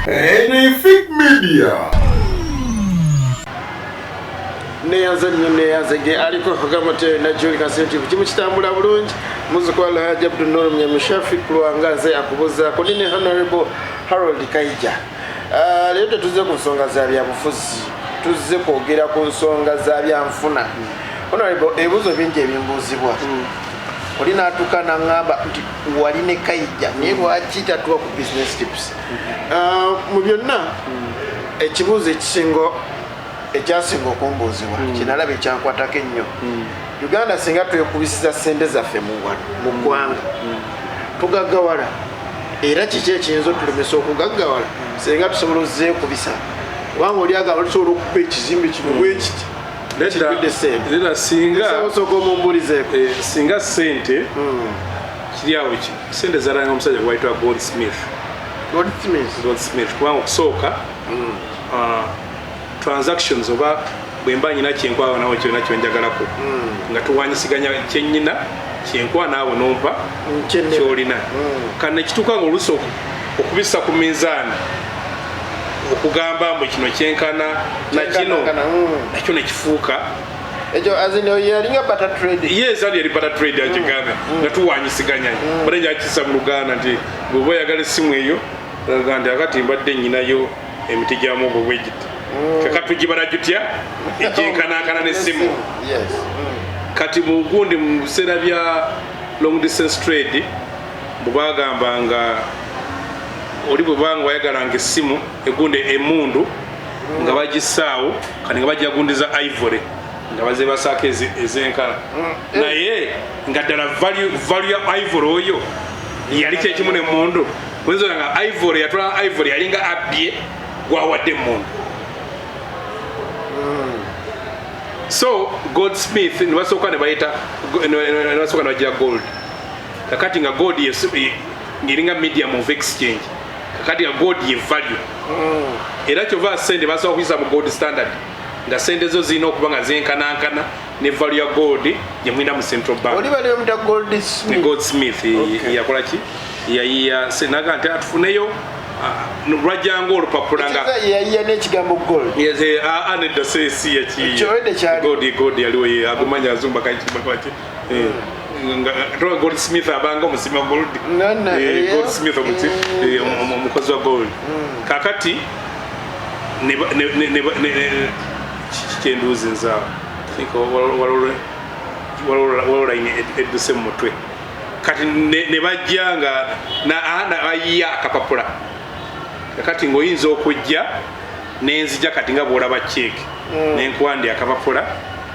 Anything Media. Neyanze nnyo, neyanze ge aliko kagamate najuli kasenti kimu kitambula bulungi. Muzuku Alhaji Abdunur Mnyamushafi Kulwanga nze akubuzaako nine Honorable Harold Kaija. Leero tetuzze ku nsonga za byabufuzi, tuzze kwogera ku nsonga za byanfuna. Honorable, ebibuuzo bingi ebimbuuzibwa. Oli n'atuuka n'aŋŋamba nti wali ne Kaija, naye lwaki tatuwa ku business tips? Mu byonna, ekibuuzo ekisinga, ekyasinga okumbuuzibwa, kinalaba ekyankwatako ennyo: Uganda singa twekubisiza sente zaffe mu wano mu ggwanga, tugaggawala? Era kiki ekiyinza otulemesa okugaggawala singa tusobola ozeekubisa? Kubanga oli agamba tusobola okuba ekizimbe kino bwekiti kijjudde sente. Era singa Osooka omumbulizeeko. Singa sente kiri awo, sente zalanga omusajja gwayitwa Goldsmith. Goldsmith. Goldsmith, kubanga okusooka transactions, oba bwemba nyina kyenkwawa nawe kyona kyenjagalako, nga tuwanyisiganya kyenyina kyenkwa naawe nompa Kyennina. kyolina, kati nekituuka nga oluusi okubissa ku minzaani okugamba mbu kino kyenkana na kino, Kyenkanankana. nakyo nekifuuka Ekyo azino yalinga barter trade. Yes, ali eri barter trade akigambe nga tuwanyisiganya. Bade njakisa mu Luganda nti bw'oba oyagala essimu eyo, olaga nti akati mbadde nyinayo emiti gya muwogo bwegiti, kaka tugibala gutya egyenkanankana n'essimu? Yes. Kati mu gundi, mu biseera bya long distance trade, bwe bagambanga oli bwe banga wayagalanga essimu egundi emundu nga bagisaawo, kati nga bajagundiza ivory nga bazebasaako ezenkana, naye nga ddala value ya ivory oyo yali kyekimu nemundu. Oyinza nga ivory yatwala ivory yalinga abbye gwawadde emundu. So Goldsmith nebasooka nebayita, nebasooka nebagira gold. Kakati nga gold ngeringa medium of exchange, kakati nga gold ye value. Era kyova sente basobola kuyisa mu gold standard, nga sente zo zirina okuba nga zenkanankana ne value ya gold gyemwina mu central bank. Oli bali bamuta Ne Goldsmith. Goldsmith. Yakola ki? Yayiya naga nti atufuneyo lwajjanga olupapula nga Ekitegeeza yayiya n'ekigambo gold. Yes, nedda, si yaki. Kyolede kyali. Gold yaliwo ye agumanya azumba kaki. Nga Goldsmith abanga omusimi wa gold. No, yeah. Goldsmith omuti omukozi wa gold. Kakati ne ne ne ne kiki kyenduuzi nzaawo? I think waliwo line edduse mu mutwe. Kati ne bajja nga bayiya akapapula. Kakati ng'oyinza okujja nenzija kati nga bwolaba cheque, nenkwandi akapapula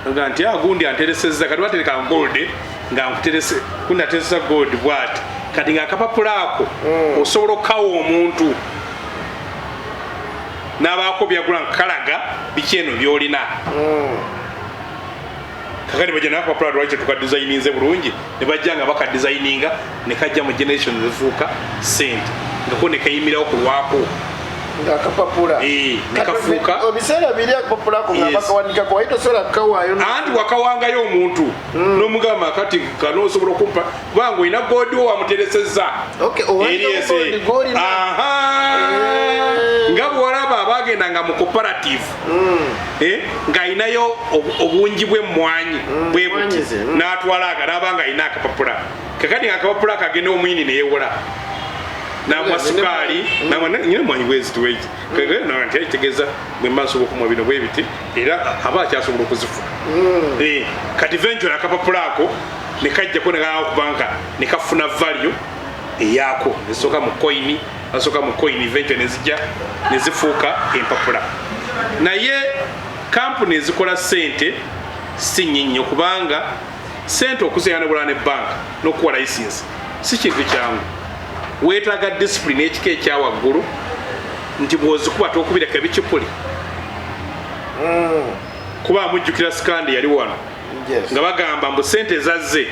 nga nti agundi anteresezza, kati batereka gold nga nkuterese, gundi atereseza gold bwati. Kati nga akapapula ako osobola okukawa omuntu n'abaako byagula nkalaga biki eno byolina. Kakati bajja nakapapula, lwaki tukadesigninze bulungi? Ne bajja nga bakadesigninga ne kajja mu generation zifuuka sente, nga ko ne kayimirawo ku lwako. Nga akapapula. Ne kafuuka. Ebiseera biri akapapula ako nga Yes. bakawanikako, wali tosobola kukawaayo. Anti wakawangayo omuntu n'omugamba kati kano osobola okumpa kubanga olina gold wo wamuteresezza. Okay, owanika Eri gold gw'olina. Aha. Nga bwolaba abagendanga mu cooperative, ng'alinayo obungi bw'emmwanyi bwe buti. Emmwanyi ze. N'atwala aka n'aba nga alina akapapula. Kakati nga akapapula akagenda omwini neyewola namwa sukaali, namwa nyina emmwanyi bweziti weki nti ekitegeeza bwe mba nsobola okumwa bino bwe biti, era aba akyasobola okuzifuna. Kati eventually akapapula ako ne kajjako ne kaa ku banka ne kafuna value eyaako, nesooka mu coin, asooka mu coin, eventually nezijja nezifuuka empapula. Naye kampuni ezikola sente si nnyo, kubanga sente okusigana nebula ne banka n'okuwa license si kintu kyangu. Weetaaga discipline ekika ekyawaggulu nti bw'ozikuba tokubireka ebicupuli, kuba mujjukira scandal yali wano nga bagamba mbu sente ezazze,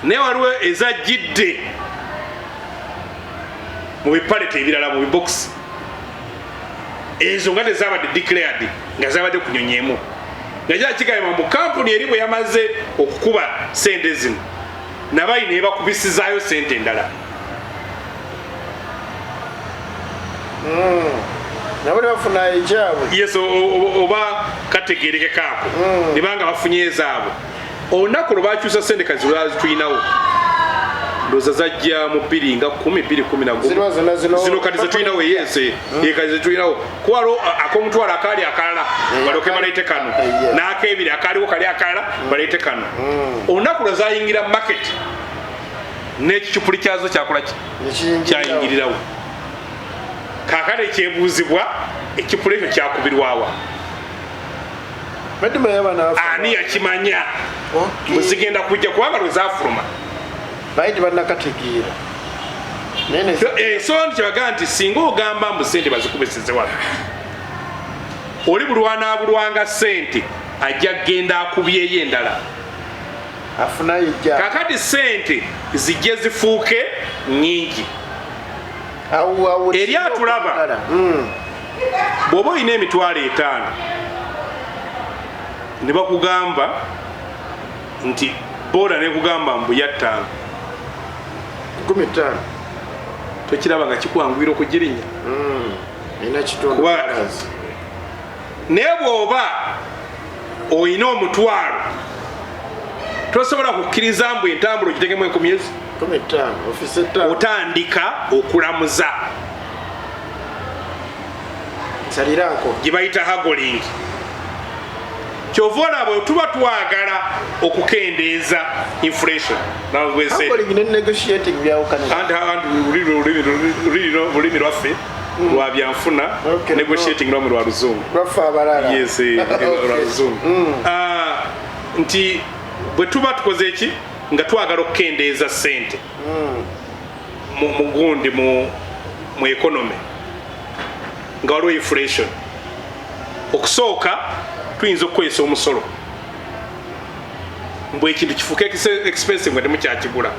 naye waliwo ezajjidde mu bipaleti ebirala, mu bibokisi, ezo nga tezabadde declared, nga zabadde ku nyonyi emu, nga kyala kigambibwa mbu kampuni eri bwe yamaze okukuba sente zino, nabayi nebakubisizaayo sente endala. Nabo ne bafuna ekyabwe. Yes, oba kategerekekaako nebanga bafunye ezaabwe. Olunaku lwe bakyusa sente kazi lwazitulinawo, ndowooza zajja mu 2 nga 10, 2 11. Zino zonna zino. Zino kati zetulinawo, yes, kati zetulinawo kuwalo ak'omutwalo akaali akalala balyoke baleete kano, n'akebiri akaaliwo kali akalala baleete kano. Olunaku lwe zayingira market n'ekicupuli kyazo kyakola ki? Nekiyingirirawo. Kyayingirirawo. Kakati ekyebuuzibwa, ekipuli ekyo kyakubirwawa? Badde manyi abaana bafa. Ani yakimanya Okay. bwe zigenda kujja? Kubanga lwe zafuluma Baali tebannakategeera. Naye So nti kyebagaa nti singa ogamba mbu sente bazikubisize wano, oli bulwanaabulwanga sente ajja kgenda akubyeyo endala. Afunayo ejja. Kakati sente zijje zifuuke nyingi. Awo awo. Eri atulaba. Bw'oba olina 50,000 ne bakugamba nti booda nekugamba mbu yattaano, 15. Tokiraba nga kikwanguyira okugirinya? Erina kitundu. Kuba- Naye bw'oba olina 100,000, tosobola kukkiriza mbu entambula ogitegemu 10,000 ezi. 15 ofisi 5. Otandika okulamuza. Nsalirako. Gye bayita haggling. Kyova olaba bwe tuba twagala okukendeeza inflation nawebwese. Haggling ne negotiating byawukanira. Anti lulimi lwaffe lwa byanfuna. Negotiating lwamwe lwa luzungu. Lwaffe abalala. Yes, lwa luzungu. Ah, nti bwe tuba tukoze eki nga twagala okukendeeza sente mu gundi mu economy nga waliwo inflation, okusooka tuyinza okukozesa omusolo mbwe ekintu kifuuke expensive nga temukyakigula.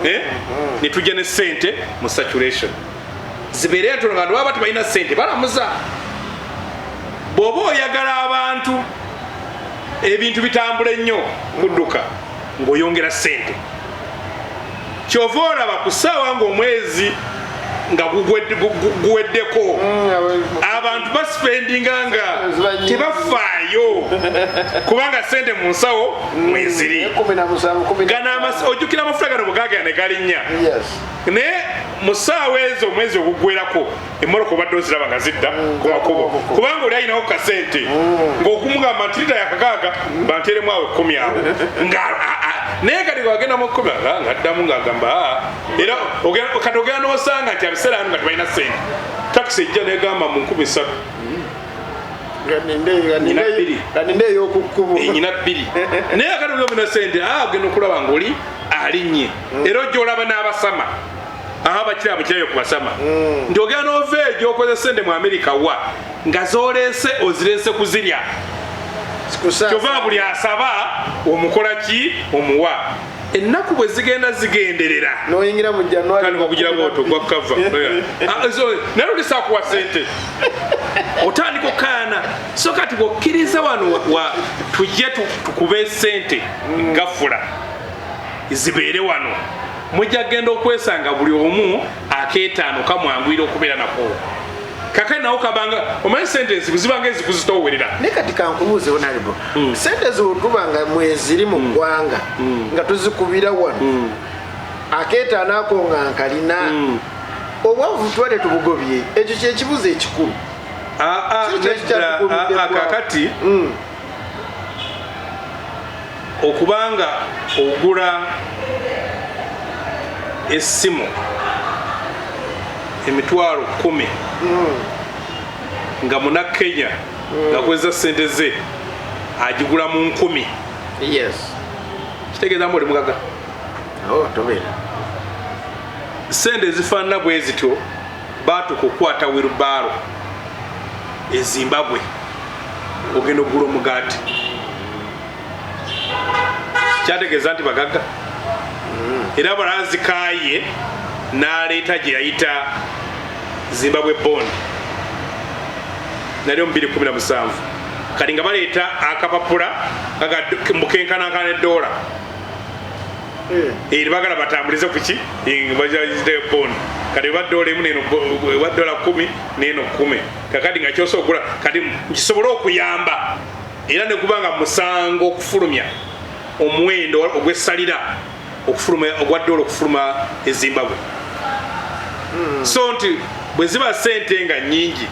Eh? Netujja ne sente mu circulation zibeere ntono nga baba tebalina sente balamuza. Bw'oba oyagala abantu ebintu bitambula ennyo kudduka ng'oyongera sente, kyova olaba ku ssaawa ng'omwezi nga guweddeko abantu baspendinga nga Ziba nyingi. tebafaayo kubanga sente mu nsawo mweziri. 17, kumi na Gano ojjukira amafuta gano bwe gagenda ne galinnya? Yes. Naye mu ssaawa ezo omwezi oguggwerako emmotoka obadde oziraba nga zidda ku makubo, kubanga oli alinawo kasente ng'okumugamba nti lita yakakaaga banteremu awo 10 awo nga naye kati wagenda mu 10 ng'addamu ng'agamba, "Ah." Era kati ogenda n'osanga nti abiseera ano nga tebalina sente, takisi ejja negamba mu 3,000. Nyina bbiri. Ganinde ey'okukkubo. Enyina bbiri, naye akati oli obina sente, ogenda okulaba ngaoli alinnye era ojja olaba n'abasama aha bakira mukirayo ku basama nti ogenda n'ova egyo okoze sente mu Amerika wa nga zoleese ozireese kuzirya. Kyova buli asaba omukola ki? Omuwa. Ennaku bwe zigenda zigenderera Noyingira mu January. Tandika okugira bwoto gwa kava. Naye olisakuwa sente otandika okaana. So kati bwokkiriza wano tujje tukube sente gafula zibeere wano, mujja kgenda okwesanga buli omu akeetaano kamwanguyira okubeera nako. Kakati nawo kabanga omanyi sente enzibu zibanga ezikuzitowerera. Naye kati kankubuuze, honorable, sente zetuba nga mweziri mu ggwanga nga tuzikubira wano, akeetaano ako nga nkalina, obwavu tuba tetubugobye? Ekyo kyekibuzo ekikulu. Ah, Si kyo nedda, kikyatukulidde ggwanga. Kakati okubanga ogula essimu 10,000 nga muna Kenya ngakozesa sente ze agigula mu 1,000, kitegeeza mbu oli mugaga? Oh, tobeera. Sente ezifaanana bwe zityo baatuka okukwata wheelbarrow e Zimbabwe ogenda okugula omugaati, kyategeeza nti bagagga. Era balazikaye n'aleeta gye yayita Zimbabwe bond nalyo mu 2017. Kati nga baleeta akapapula mbukenkanankana eddoola. Bagala batambulize kuki bond kati eba dola emu neno eba dola 10 neno 10 kakati nga kyosobola okugula kati nkisobole okuyamba era nekubanga musango okufulumya omuwendo ogwessalira okufuluma ogwa dola okufuluma e Zimbabwe. So nti bwe ziba sente nga nnyingi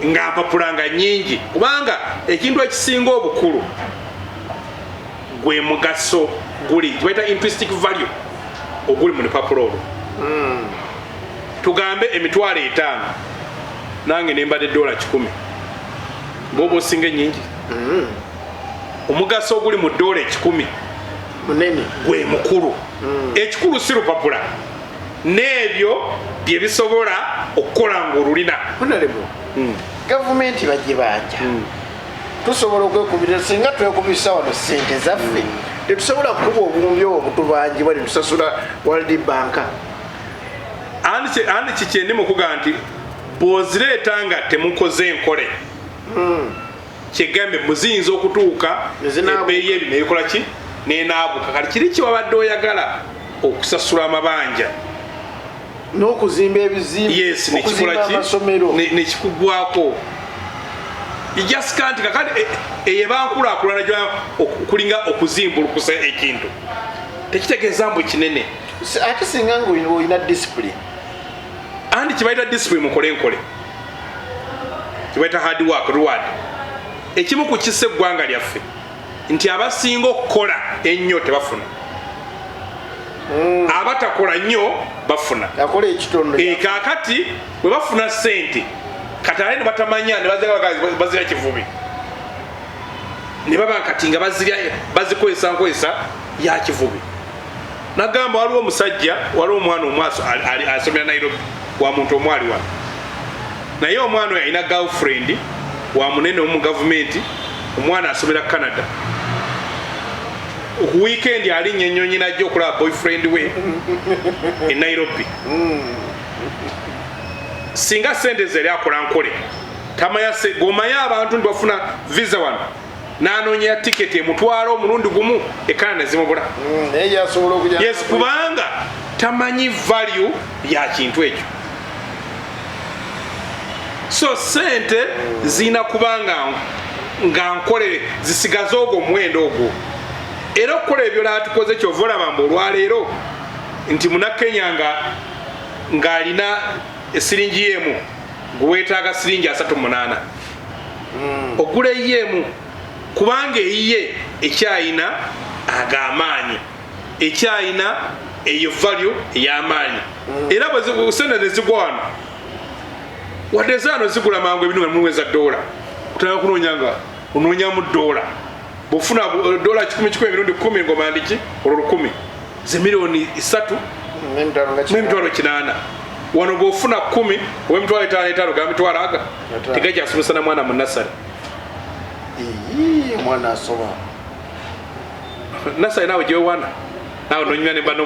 nga mpapula nga nnyingi, kubanga ekintu ekisinga obukulu gwe mugaso guli kibaita intrinsic value oguli mu lupapula olwo. Tugambe 500,000 nange nembadde dola 100 ng'oba osinga ennyingi. Omugaso oguli mu dola 100 munene, gwe mukulu. Ekikulu si lupapula, n'ebyo bye bisobola okukola ng'olulina. Honorable, gavumenti bagibanja, tusobola okwekubira singa twekubisa wano sente zaffe tetusobola kukuba obuwumbi obwo butubanjibwa netusasula World Bank. Andi kikyendi mukuga nti bw'ozireeta nga temukoze enkole kyegambe muziyinza okutuuka ebbeeyi ebyo neyekola ki nenaabuka. Kati kiri kiwabadde oyagala okusasula amabanja n'okuzimba ebizimbe, yes, nekikola ki nekikugwako. Just can't. Kakati eyo bankulaakulana okulinga okuzimbulukusa ekintu tekitegeeza mbu kinene. Ate singa nga olina discipline. Andi kibaita discipline, mukole enkole, kibaita hard work reward. Ekimu ku kisa eggwanga lyaffe nti abasinga okukola ennyo tebafuna, abatakola nnyo bafuna. Akola ekitono. Kaakati bwe bafuna sente kati ate ne batamanya ne bazira kivubi ne baba kati nga bazirya bazikozesa nkozesa ya kivubi. Nagamba waliwo omusajja, waliwo omwana omwaso asomera Nairobi wa muntu omwali wano, naye omwana oyo alina girlfriend wa munene omu gavumenti. Omwana asomera Canada, ku weekend alinnya ennyonyi najja okulaba boyfriend we e Nairobi. Singa sente ze yali akola nkole tamanya gomanye abantu nti bafuna visa wano nanoonya tiketi emutwala omulundi gumu e Canada nezimubula. Naye yasobola okuja. Yes, kubanga tamanyi value ya kintu ekyo. So sente zirina kubanga nga nkole zisigaze ogwo omuwendo ogwo era okukola ebyo latukoze. Kyova olaba mbu olwaleero nti munakenya nga ng'alina esiringi yemu gweweetaaga siringi 38 ogula eyiyeemu, kubanga eyiye ekyayina ag'amaanyi, ekyayina eyo value ey'amaanyi. Era bwe sente nezigwa wano, wadde zaano zigula mangu ebintu nga muweza dola, otandika kunoonya nga onoonyamu dola. Bwofuna dola 100 100 emirundi 10 ngomandiki olwo 1000 ze miliyoni 3 n'emitwalo nga n'emitwalo 800. Wano bwofuna 10 oba 5,500 ga mitwalo aga 5. Tegakyasomesa na mwana mu nasale. Ii, omwana asoma. Nasale naawe gyewewana naawe nonyumya ne banno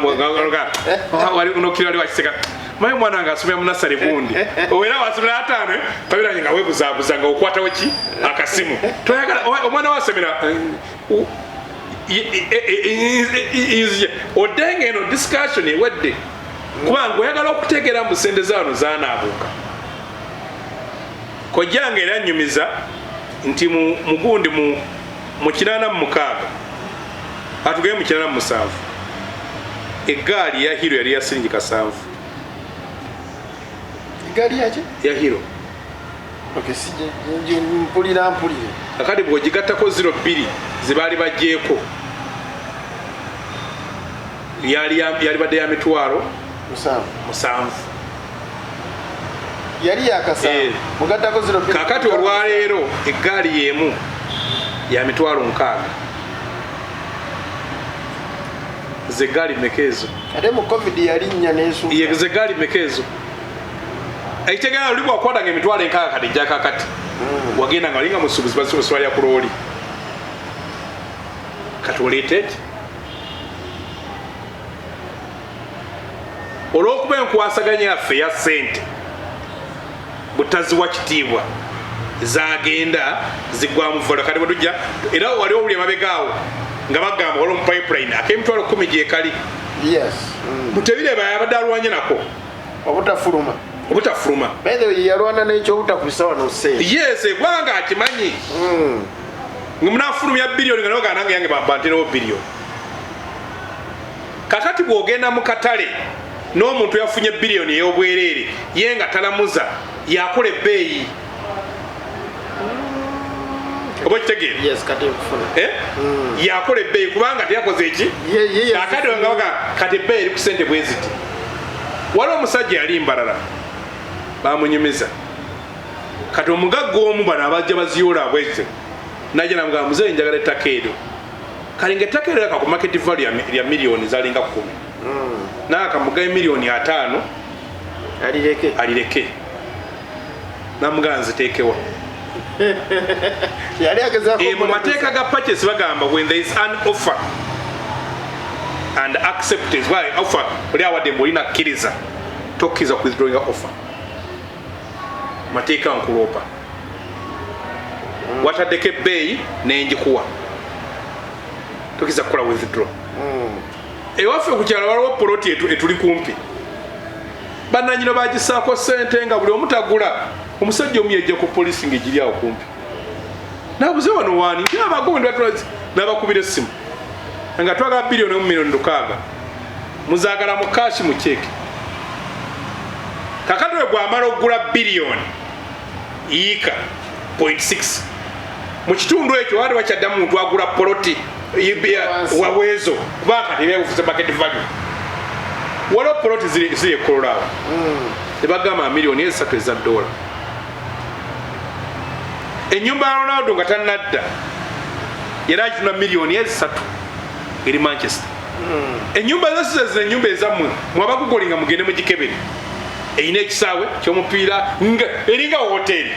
nokira wali wakiseka maye omwana nga asomera mu nasale gundi era wasomera ataano tabiranye nga weebuzaabuza nga okwatawo ki akasimu toyagala omwana wasomera oddenga eno discussion ewedde kubanga oyagala okutegeera mbu sente zaano zanaabuuka. Kojjange era nyumiza nti mugundi mu 86 atugende mu 87 eggaali ya Hero yali ya siringi 7. Egaali yaki? Ya Hero. Okay, si mpulira mpulire. Kakati bw'ogigattako 02 ze baali baggyeko yali badde ya mitwalo 7. 7. Yali yakasanvu. Mugattako 02. Kakati olwaleero eggaali y'emu ya mitwalo 60. Ze gaali meka ezo? Ate mu COVID yalinnya n'esuka. Ye ze gaali meka ezo? Ekitegeera oli bwakwatanga emitwalo 60 kati ejja kakati wagenda nga olinga musuubuzi basuubusibwa ku looli kati oleeta eki olw'okuba enkwasaganya yaffe eya ssente butaziwa kitiibwa zagenda zigwamu vola. Kati bwetujja era waliwo buli emabega awo Nga bagamba waliwo mu pipeline ak'emitwalo 10 gyekali. Yes. Mutebile yabadde alwanye nako obutafuluma. Obutafuluma. By the way, yalwana n'ekyobutakubisa wano ssente. Yes, kubanga akimanyi nga munafulumya biliyoni nga nawe nange yange banterewo biliyoni. Kakati bw'ogenda mu katale n'omuntu yafunye biliyoni ey'obwereere, ye nga talamuza, yakola ebbeeyi, oba okitegeera? Yes, kati nkufuna. Eh? Yakola ebbeeyi kubanga teyakoze eki. Ye Kakati nga baga kati ebbeeyi eri ku sente bwe ziti. Waliwo omusajja yali Mbarara, bamunyumiza. Kati omugagga omu, bano abajja baziyoola bweze, najja namugamba, "Muzeeyi, njagala ettaka eryo." Kale nga ettaka eryo ku market value lya miliyoni zalinga 10. Naakamugaye miliyoni 50. Alireke. Alireke. Namugamba, "Nziteekewa?" Yali agezaako. Mu mateeka ga purchase bagamba, when there is an offer and acceptance, well, offer oli awadde mbu olina kkiriza, tokkiriza ku withdrawing offer. Mateeka nkuloopa, wataddeko ebbeeyi nenjikuwa, tokkiriza kukola withdraw. Ewaffe ku kyalo waliwo poloti etuli kumpi, bannanyino bagisaako sente nga buli omu tagula. Omusajja omu yajja ku polisi ngaegiri awo kumpi, nabuze, "Wano wani?" Nti abagundi nabakubira essimu nga twagala 1 billion 1 miliyoni 6, muzaagala mu cash, mu cheque? Kakati we gwamala okugula biliyoni yiika 0.6 mu kitundu ekyo, wali bakyaddamu muntu agula poloti waweezo, kubanga kati ebyabufuze market value. Waliwo poloti ziri ekololaawo, tebagamba miliyoni 3 eza dola. Enyumba ya Ronaldo nga tanadda yali agitunda miliyoni 3, eri Manchester. Enyumba zasiza zino, enyumba ezammwe mwabagugolinga, mugende mugikebere, erina ekisaawe kyomupiira nga eringa hoteri.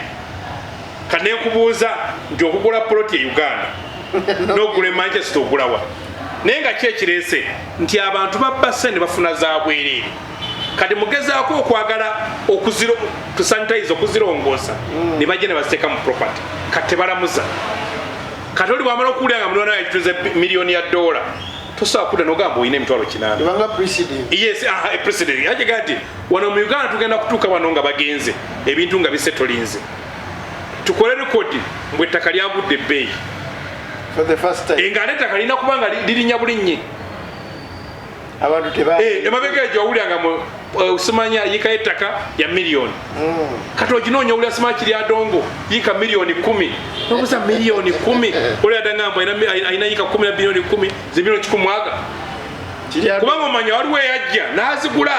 Kanekubuuza nti okugula poloti e Uganda n'okugula e Manchester, ogulawa? Naye nga ki ekireese nti abantu babba sente, bafuna za bwereere? Kati mugezaako okwagala tusanitize, okuzirongoosa, ne bajja ne baziteeka mu property. Kati tebalamuza. Kati oli bwamala okuwulira nga mulwana yagituze miliyoni ya dola, tosobola kudda nogamba olina emitwalo 800. Ebanga precedent. Yes, aha, a precedent yakiga nti wano mu Uganda tugenda kutuuka wano nga bagenze, ebintu nga bisetolinze, tukole rekodi mbwe ettaka lyagudde ebbeeyi. For the first time. Nga ate ettaka lirina kuba nga lirinnya bulinnye. Abantu teba Emabega egyo wawulira nga simanya yiika y'ettaka ya miliyoni. Kati oginoonya, owulira simanya kiri adongo yiika miliyoni 10, nobuza miliyoni 10. Oli adangamba alina yiika 10 na biliyoni 10, ze miliyoni 100 aga. Kiri. Kubanga omanya waliwo eyajja n'azigula.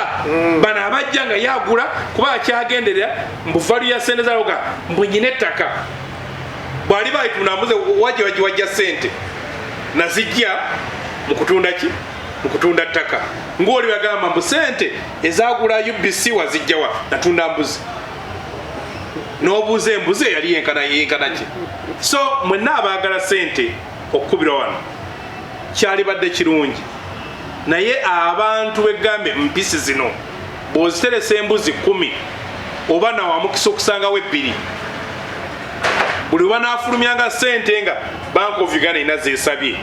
Bano abajja nga yagula kuba akyagenderera mbu value ya sente zaloga, mbu nyina ettaka bwali bayitunda. Mbuze wajja wajja wajja sente nazijja mu kutunda ki? Mu kutunda ttaka. Ngaoli bagamba mbu sente ezagula UBC wazijjawa? Natunda mbuzi. N'obuuza embuzi eyali yenkana yenkana ki? So mwenna abaagala sente okukubira wano, kyalibadde kirungi, naye abantu begambe mpisi zino bw'oziteresa embuzi 10, oba nawamukisa okusangawo ebbiri. Buli lwe banaafulumyanga sente nga Bank of Uganda erina zesabye,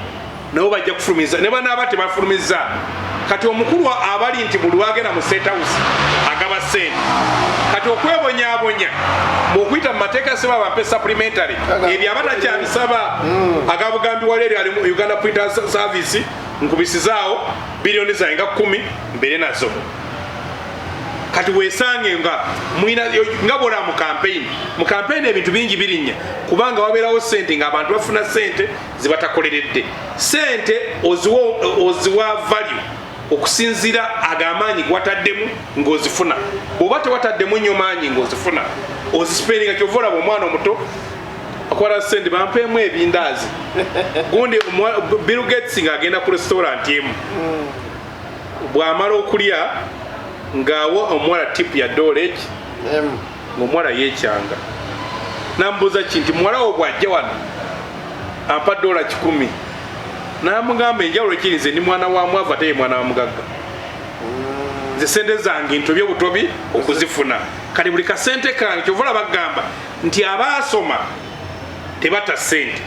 nabo bajja kufulumiza, ne banaaba tebafulumiza. Kati omukulu abali nti buli lwagenda mu State House agaba sente, kati okwebonyabonya bwokuyita mu mateeka, seba bampe supplementary, ebyo aba takyabisaba. Agabugambi wali eri ali mu Uganda Printer Service, nkubisizaawo biliyoni zange nga 10 mbeere nazo. Kati wesange nga mwina nga bwola mu campaign, mu campaign ebintu bingi birinnya, kubanga wabeerawo sente ng'abantu bafuna sente zebatakoleredde. Sente oziwa value okusinziira agamaanyi gwataddemu ng'ozifuna. Bw'oba tewataddemu nnyo maanyi ng'ozifuna, ozisipendinga. Kyova olaba omwana omuto akwata sente, bampeemu ebindaazi. Gundi Bill Gates ng'agenda ku restaurant emu, bw'amala okulya ng'awa omuwala tip ya dola eki Emu. Ng'omuwala yeekyanga, nambuuza ki nti muwala wo bw'ajja wano ampa dola 100? Namugamba, "Enjawulo kiri, nze ndi mwana wa mwavu, ate ye mwana wa mugagga. Nze sente zange ntobye butobi okuzifuna, kati buli kasente kange." Kyova olaba bagamba nti abaasoma tebata sente.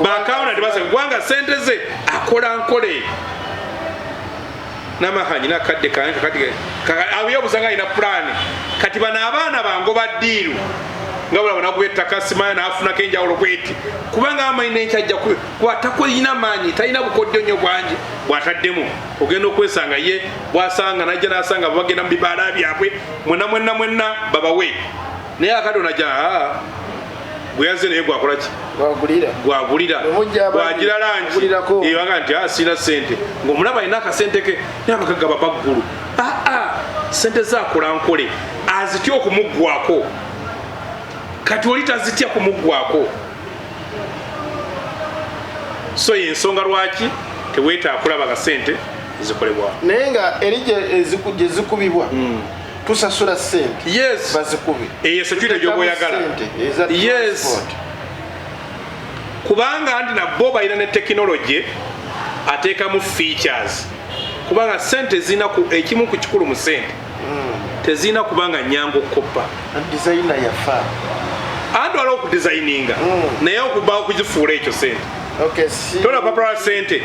Ba accountant baseka kubanga sente ze akola nkole namahanyi nakadde kange kakati abuyebuza nga alina pulaani. Kati bano abaana bangoba ddiiru nga bulaba nakuba ettaka simanya nafunako enjawulo bweti, kubanga amanyi nenkyajja kuba takulina maanyi, talina bukodyo nnyo bwangi bwataddemu. Ogenda okwesanga ye bwasanga najja nasanga bagenda mu bibaala byabwe mwenna mwenna mwenna babawe, naye akati onajja gwe yazze naye gwakolaki? Gwagulira gwagira langi ebaga nti sina sente, ngaomulaba alina akasente ke, naye abakagaba baggulu aa sente zakola nkole azitya okumuggwako. Kati oli tazitya kumuggwako, so yensonga lwaki teweetaaga kulaba nga sente zikolebwawo. Naye nga eri gye zikubibwa tusasula sente bazikube. Eyo security gyoba oyagala. Yes, kubanga nti nabo balina ne tekinologi ateekamu features, kubanga sente zirina ekimu ku kikulu mu sente tezirina kubanga nyangu okukoppa. Designer yafa. Anti waliwo okudesigninga, naye okuba okugifuula ekyo sente. Tola papula sente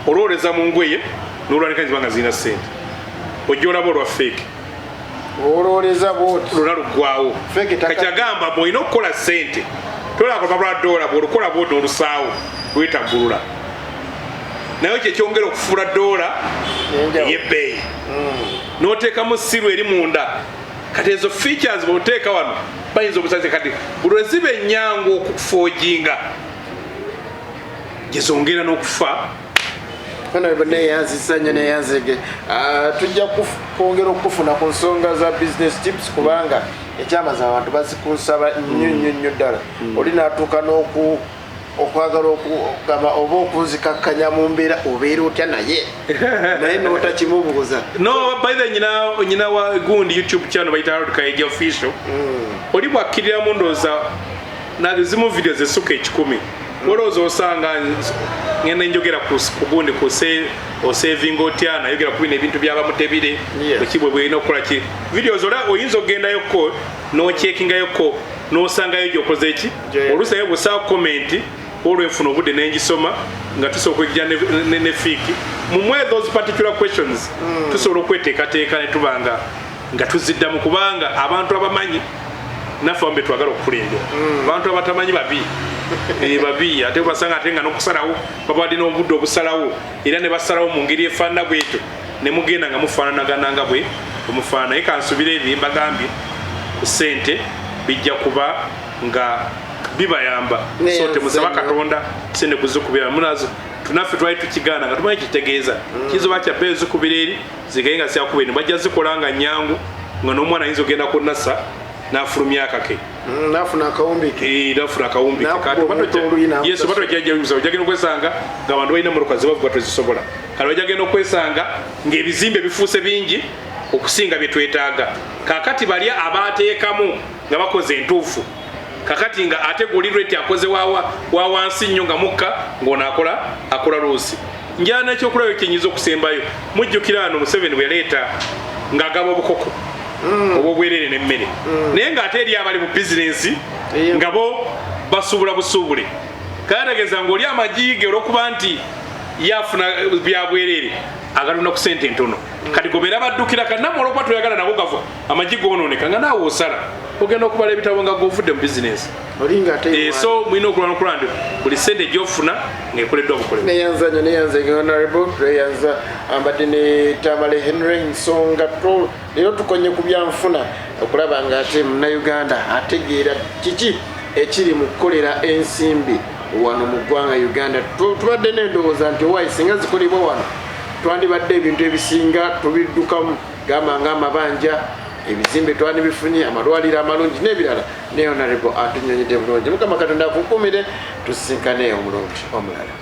olwoleza mu ngoye nolwanika nzibanga zirina sente, ojja olaba olwa fake. Olwoleza bwoti. Lwona luggwawo. Kakyagamba bwolina okukola sente, tolako lupapula lwa dola, bwolukola bwoti nolusaawo lwetaggulula, naye kyekyongera okufuula dola eyebbeeyi, noteekamu siru eri munda. Kati ezo features bwoteeka wano bayinza obusaze. Kati buli lweziba enyangu okuforginga, gyezongera n'okufa. Neyanzisa nnyo, neyanzege. Tujja kwongera okufuna ku nsonga za business tips, kubanga ekyamazi abantu bazikunsaba nnyo nnyo nnyo ddala. Oli natuuka n'oku okwagala okugamba oba okunzikakkanya mu mbeera obeera otya, naye n'otakimubuuza. No, by the nyina wa gundi YouTube channel bayita Harold Kayeja Official. Oli bwakkiriramu ndowooza nazimu video zessuka 100, olowooza osanga ngenda njogera ku gundi ku osavinga otya, nayogera ku bino ebintu byabamutebire ekibwe bwelina okukola ki videos. Ola oyinza okugendayoko nochekingayoko nosangayo gyokoze ki. Oluusi naye bwosaawo comment olwenfuna obudde nengisoma nga tusobola okwejja ne fiiki mumwe those particular questions, tusobola okweteekateeka ne tuba nga tuziddamu, kubanga abantu abamanyi naffe abamu betwagala okukulembera. Abantu abatamanyi babi. Babi, ate basanga ate nga nokusalawo babadde n'obudde obusalawo, era ne basalawo mu ngeri efaanana bwetyo, ne mugenda nga mufaananagana nga bwe bwemufaanana. Naye kansubire ebyo mbagambye ku ssente bijja kuba nga bibayamba. So temusaba Katonda sente kuzikubira munazo. Tunaffe twali tukigaana nga tumanyi kitegeeza kiyinza oba kyabbeeyo zikubira eri zigaye nga syakuba eno, bajja zikola nga nyangu, nga n'omwana ayinza ogenda ku nasa n'afulumya akake. Nafuna akawumbi ke. Nafuna akawumbi ke. N'akuba omuntu oluyi n'amusasula. Yes, oba tojja ojja okwesanga ng'abantu balina emmotoka zebavuga tezisobola. Kale bajja genda okwesanga ng'ebizimbe bifuuse bingi okusinga bye twetaaga. Kakati bali abateekamu nga bakoze entuufu, kakati nga ate guli rate akoze wa wansi nnyo nga mukka ng'ono akola luusi. Njala nekyokulabyo kyenyinza okusembayo, mujjukira wano Museveni bwe yaleeta ng'agaba obukoko obwobwerere n'emmere, naye ng'ate eri abali mu bizinensi nga bo basuubula busuubule. Kale ng'oli amagi ge olw'okuba nti yafuna byabwerere agatunda ku sente entono, kati gobeera baddukira. Kati nammwe olwokuba toyagala nabo gava amagi gonooneka, nga naawe osala ogenda okubala ebitabo nga govudde mu bizinensi. Olinga ate So mulina okulwana okulaba nti buli sente gyofuna ng'ekoleddwa bukolebwa. Neyanza nyo, neyanza honorable, tweyanza. Ambadde ne Tamale Henry. Nsonga to leero tukonye ku byanfuna, okulaba nga ate munnayuganda ategeera kiki ekiri mu kukolera ensimbi wano mu ggwanga Uganda. Tubadde n'endowooza nti owaayi singa zikolebwa wano twandibadde ebintu ebisinga tubiddukamu, gamba nga amabanja, ebizimbe twandibifunye, amalwaliro amalungi n'ebirala. Ne honorable atunyonyedde bulungi. Mukama Katonda akukumire, tusisinkane omulungi omulala.